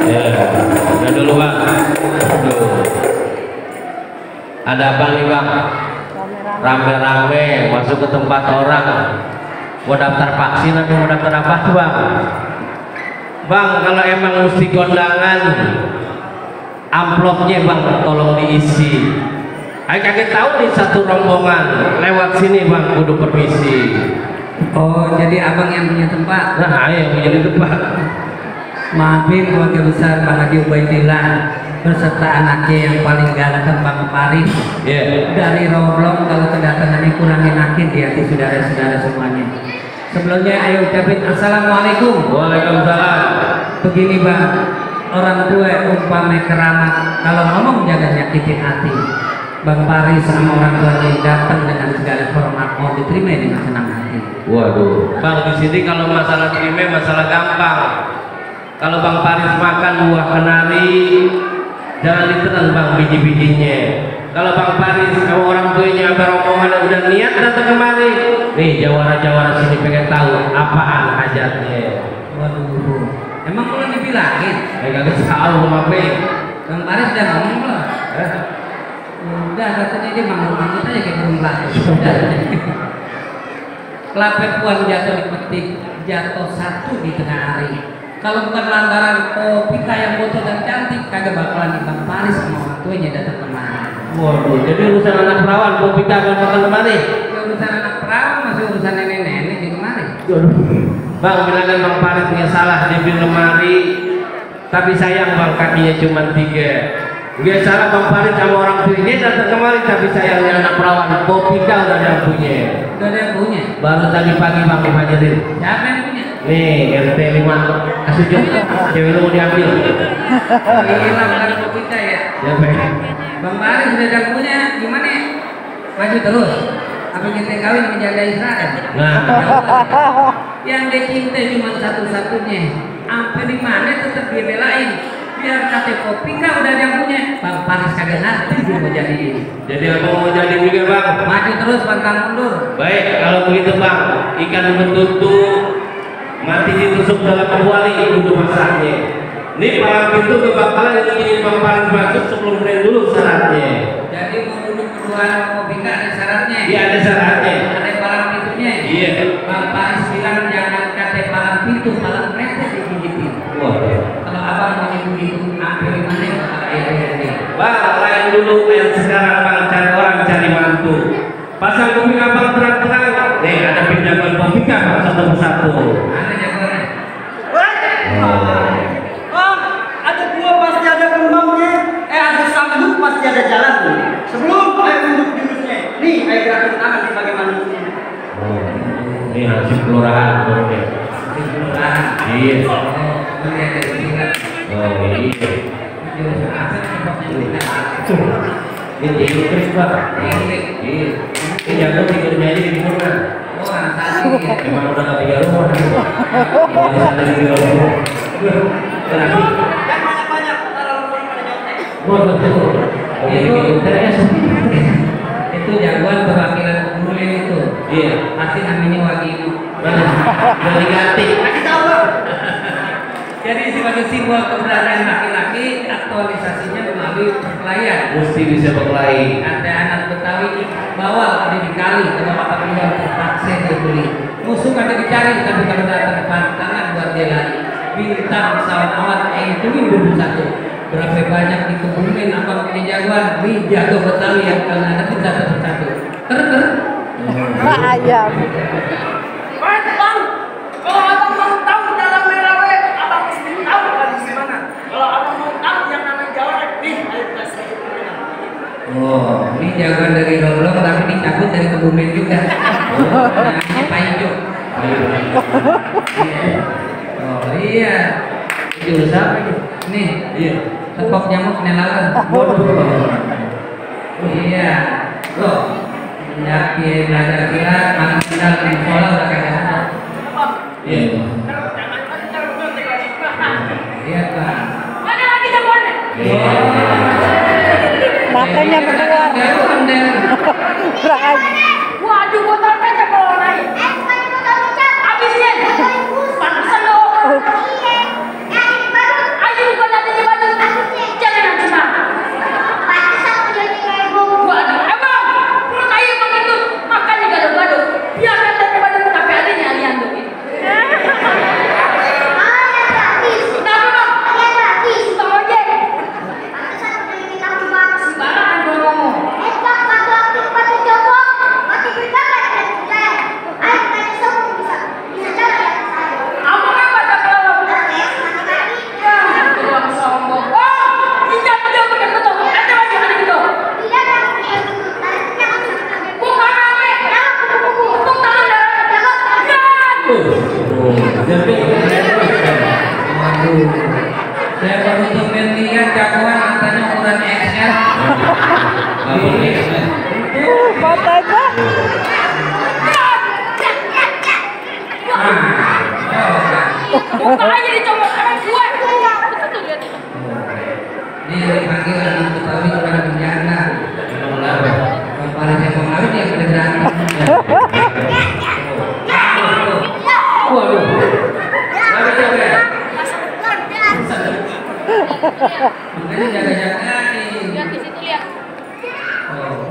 Ya, udah dulu bang. Aduh. Ada apa nih bang? Rame-rame masuk ke tempat orang. Mau daftar vaksin atau mau daftar apa tuh bang? Bang, kalau emang mesti kondangan, amplopnya bang tolong diisi. Ayo kaget tahu nih satu rombongan lewat sini bang, kudu permisi. Oh, jadi abang yang punya tempat? Nah, ayo yang punya tempat. Maafin keluarga besar Bang Haji Ubaidillah beserta anaknya yang paling ganteng Bang Faris. Dari Roblong, kalau kedatangannya kurangin akhir di hati saudara-saudara semuanya. Sebelumnya ayo ucapin assalamualaikum. Waalaikumsalam. Begini bang, orang tua umpama keramat, kalau ngomong jangan nyakitin hati. Bang Faris sama orang tuanya datang dengan segala hormat, mau diterima dengan senang hati. Waduh, bang di sini kalau masalah terima masalah gampang. Kalau Bang Faris makan buah kenari, jangan ditelan bang biji-bijinya. Kalau Bang Faris sama orang tuanya ada rombongan udah niat datang kemari, nih jawara-jawara sini pengen tahu apaan hajatnya. Waduh, emang belum dibilangin? Kagak tahu sama Bang. Bang Faris udah ngomong belum? Udah, katanya dia mangut-mangut aja kayak burung batu. Kelapet puan jatuh dipetik, jatuh satu di tengah hari. Kalau bukan lantaran kopi yang botol dan cantik, kagak bakalan di Bang Faris sama orang tuanya datang kemari. Waduh, jadi urusan anak perawan, kopi kagak datang kemari. Ya, urusan anak perawan masih urusan nenek-nenek di kemari. Bang, bilangkan Bang Faris punya salah dia bilang lemari, tapi sayang bang kakinya cuma 3. Biasalah Bang Faris sama orang tuanya datang kemari, tapi sayangnya anak perawan kopi udah ada yang punya. Udah ada yang punya? Baru tadi pagi bang dimajerin. Siapa yang punya? Nih, RT 5 Asujuk, cewek lu mau diambil. Hilang dari kopi ya? Ya baik. Bang Faris sudah ada punya, gimana? Maju terus. Apa kita kawin menjaga Israel? Nah, yang dia cinta cuma satu-satunya. Sampai di mana tetap dia belain. Biar kata kopi udah ada yang punya. Bang Faris kagak ngerti dia mau jadi ini. jadi apa mau jadi juga bang? Maju terus pantang mundur. Baik, kalau begitu bang, ikan betutu mati ditusuk dalam kuali untuk masaknya. Ini palang pintu kebakalan yang ingin Bang Faris masuk sebelum beri dulu syaratnya. Jadi mau duduk berdua kopi ada syaratnya? Iya ada syaratnya. Ada palang pintunya? Iya. Bang Faris bilang jangan kata palang pintu, palang kretek digigitin. Wah. Kalau abang mau begitu, ambil mana yang ini? Bang, lain dulu yang sekarang bang cari orang cari mantu. Pasang kopi abang terang-terang. Nih ada pinjaman kopi bang satu persatu. Ada jagoannya. Bang, ada buah pasti ada kembangnya. Ada sambut pasti ada jalan. Sebelum air untuk jurusnya. Nih, air gerakan tangan sebagai manusia. Ini hasil kelurahan barunya. Kelurahan. Iya. Melihat dari sini. Oh iya. Jurusan apa sebabnya? Ini kris bang. Iya. Ini jago tidurnya aja di mana? Oh, anak tadi. Emang udah gak 3 rumah. Di sana di rumah. Kenapa? Yang banyak-banyak, taruh lupa pada nyontek. Wah betul. Itu jagoan perwakilan Kebumen itu. Iya. Pasti namanya Waginu. Udah diganti. Kasih tahu bang. Jadi sebagai simbol keberadaan laki-laki, aktualisasinya melalui perkelahian. Mesti bisa berkelahi. Ada anak Betawi bawal ada di kali, kalau apabila terpaksa dibeli. Musuh ada dicari, tapi kalau datang tangan buat dia lari. Bintang pesawat awan itu 21. Berapa banyak di Kebumen apa punya jagoan? Di jago Betawi yang kalau ada kita satu-satu. Ter. Ayam. Bang, kalau abang mau tahu dalam merawe, abang mesti tahu kondisi mana. Kalau abang mau tahu yang namanya jawab, nih ayo kita sedikit mengenal. Oh, ini jagoan dari Roblong tapi dicabut dari Kebumen juga. Namanya Pak Ijo. Oh iya. Itu siapa ini? Nih, Iya. tepok nyamuk nelalan. Iya. Loh. Ya, dia belajar silat, malam kita di sekolah udah kagak ada. Iya. Jangan nyontek lagi. Iya, Pak. Mana lagi jagoannya? Matanya keluar. Waduh, botol kecap kalau naik. Buka aja dicomot sama gue. Ini yang dipanggil anak Betawi kepada penjaga. Bang Paris yang Betawi dia pada berantem. Waduh. Makanya jaga-jaga nih. Lihat di situ lihat.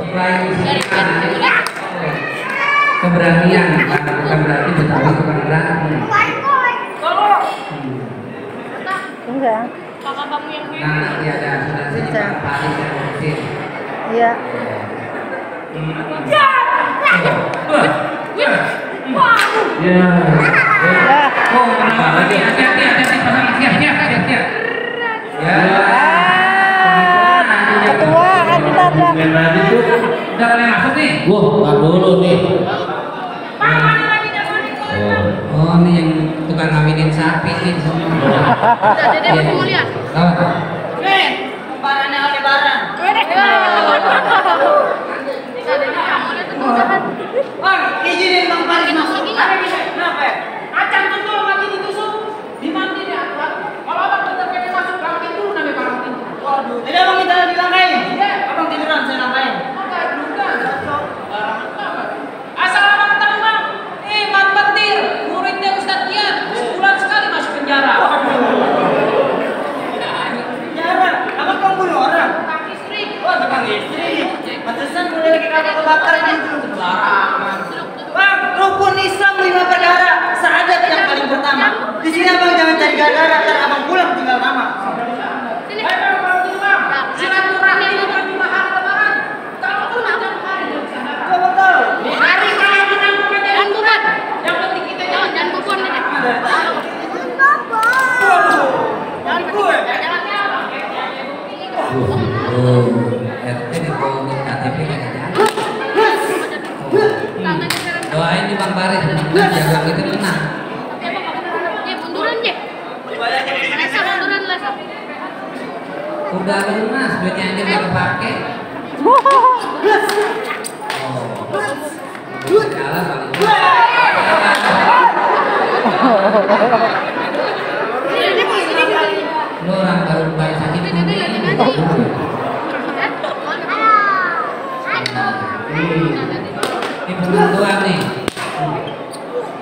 Apply di sini keberanian, bukan berarti Betawi tukang berantem. Kalau Enggak. kakak kamu yang Nah, nanti ada asuransi di Bang Paris yang ngurusin. Iya. Ya. Ya. Oh, kenapa lagi? Hati-hati pasang siap. Ya. Ketua kan kita ada. Yang tadi tuh, Udah boleh masuk nih. wah, tar dulu nih. Oh, ini yang tukang ngawinin sapi nih semua. udah Dede masih mau lihat. Apa? Nih, barangnya Aldebaran. Bang, izinin Bang Paris masuk. Kenapa ya? Acan tuh lagi ditusuk. Di mandi dia. Kalau abang tetap pengen masuk, bang pintu namanya bang pintu. Waduh. Jadi abang minta dilangkain. Abang tiduran saya langkain. Asal abang tahu bang. Mat Batir, muridnya Ustadz Ian, sebulan sekali masuk penjara. Penjara? Abang kamu bunuh orang? Tukang istri. Oh, tukang istri. Pantesan boleh lagi kakak kebakar gitu. Sembarangan. Bang, rukun Islam 5 perkara. Syahadat yang paling pertama. Di sini abang jangan cari gara-gara, ntar abang pulang tinggal mama. Sini. Ayo bang, kalau gitu bang. Silaturahmi itu berjumlah hari lebaran. Kalau tuh nanti hari dari sana. Coba tahu. Hari kalau menang bukan jangan bukan. Yang penting kita jangan bukan ini. Jangan gue. Oh, RT dibawa ke KTP kagak jadi. Doain di Bang Paris, jaga kita menang. Munduran je. Lesa munduran lesa. Udah lunas, duitnya aja nggak kepake. Kalah paling. Lo orang baru bayar sakit ini. Ini penentuan nih.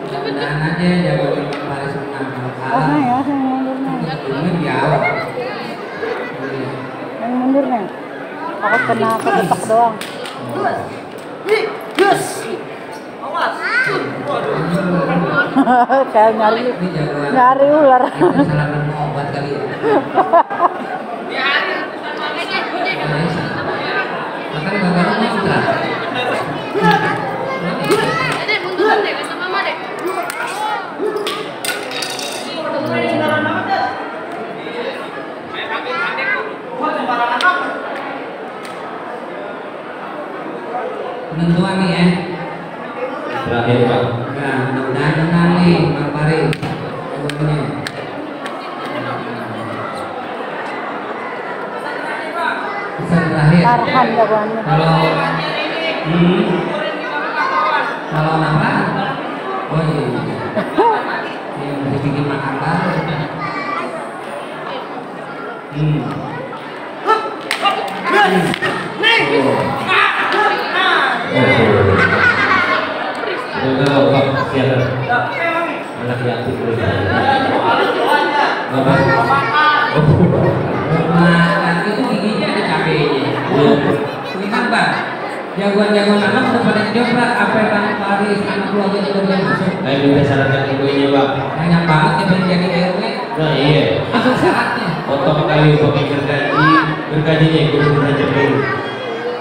Mudah-mudahan aja jago di Bang Paris menang. Kalau Oh, kalah, ya, yang mundurnya. ini jauh. Yang mundurnya. Aku kena kebetak doang. Kayak nyari Ini jagoan. nyari ular. Itu salah minum obat kali ya. Makan gagal mau sudah. Dede munduran deh, besok mama deh. Penentuan nih ya. Terakhir Pak. Nah, mudah-mudahan menang nih Bang Paris. Jagoannya. Pesan terakhir. Tarhan jagoannya. Kalau apa? Oh iya. Yang mesti bikin makan baru. Udah Pak, siap. Anak yatim dulu. Apa? Makan itu giginya ada cabenya. Gimana Bang? Jagoan-jagoan anak udah pada nyoba apa Bang Paris anak keluarga itu udah masuk. Saya minta syaratkan ibunya Pak. Banyak banget yang pengen jadi RW. Nah iya. Masuk syaratnya. Potong kali pakai gergajinya ikut belajar dulu.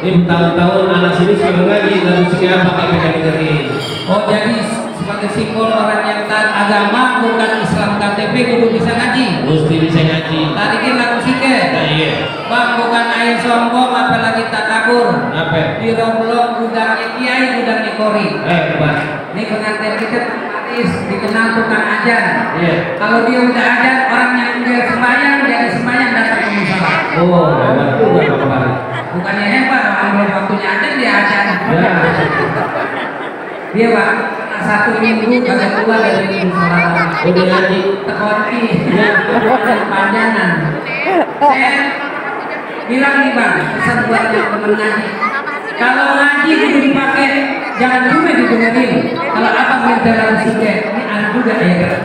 Ini bertahun-tahun anak sini sudah ngaji, lalu sini apa pakai negeri. Oh jadi sebagai simbol orang yang taat agama bukan Islam KTP kudu bisa ngaji. Mesti bisa ngaji. Tarikin lagu sike. Nah iya. Bang bukan air sombong apalagi takabur. Apa? Di romblong gudangnya kiai gudangnya kori. Pak. Ini pengantin kita Paris dikenal tukang ajan. Iya. Kalau dia udah ajan orang yang dia sembahyang jadi sembahyang datang ke musola. Oh, hebat juga Pak Paris. Bukannya hebat orang belum waktunya ajan dia ajan. Ya. Dia Pak satu minggu kagak keluar dari musola. Udah ngaji. Tekonti. Panjangan. Saya bilang nih bang, pesan buat teman ngaji. Kalau ngaji itu dipakai, jangan cuma didengerin. Kalau apa minta langsung ini ada juga ya kan.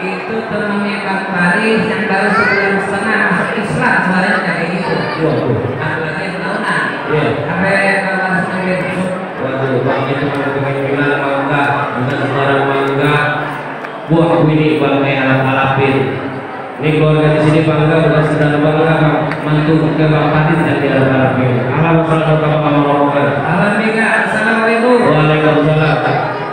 Itu temannya Bang Faris yang baru sebulan setengah masuk Islam suaranya kayak gitu. Apalagi yang tahunan. Sampai kalau langsung gitu. Waduh, bang itu pengen bilang bangga, bukan seorang bangga. Buah ini bangga alap-alapin. Ini keluarga di sini bangga, bukan sedang bangga bang. Mantu ke Bang Faris dan di alap-alapin. Alhamdulillah, Alhamdulillah. Assalamualaikum. Waalaikumsalam.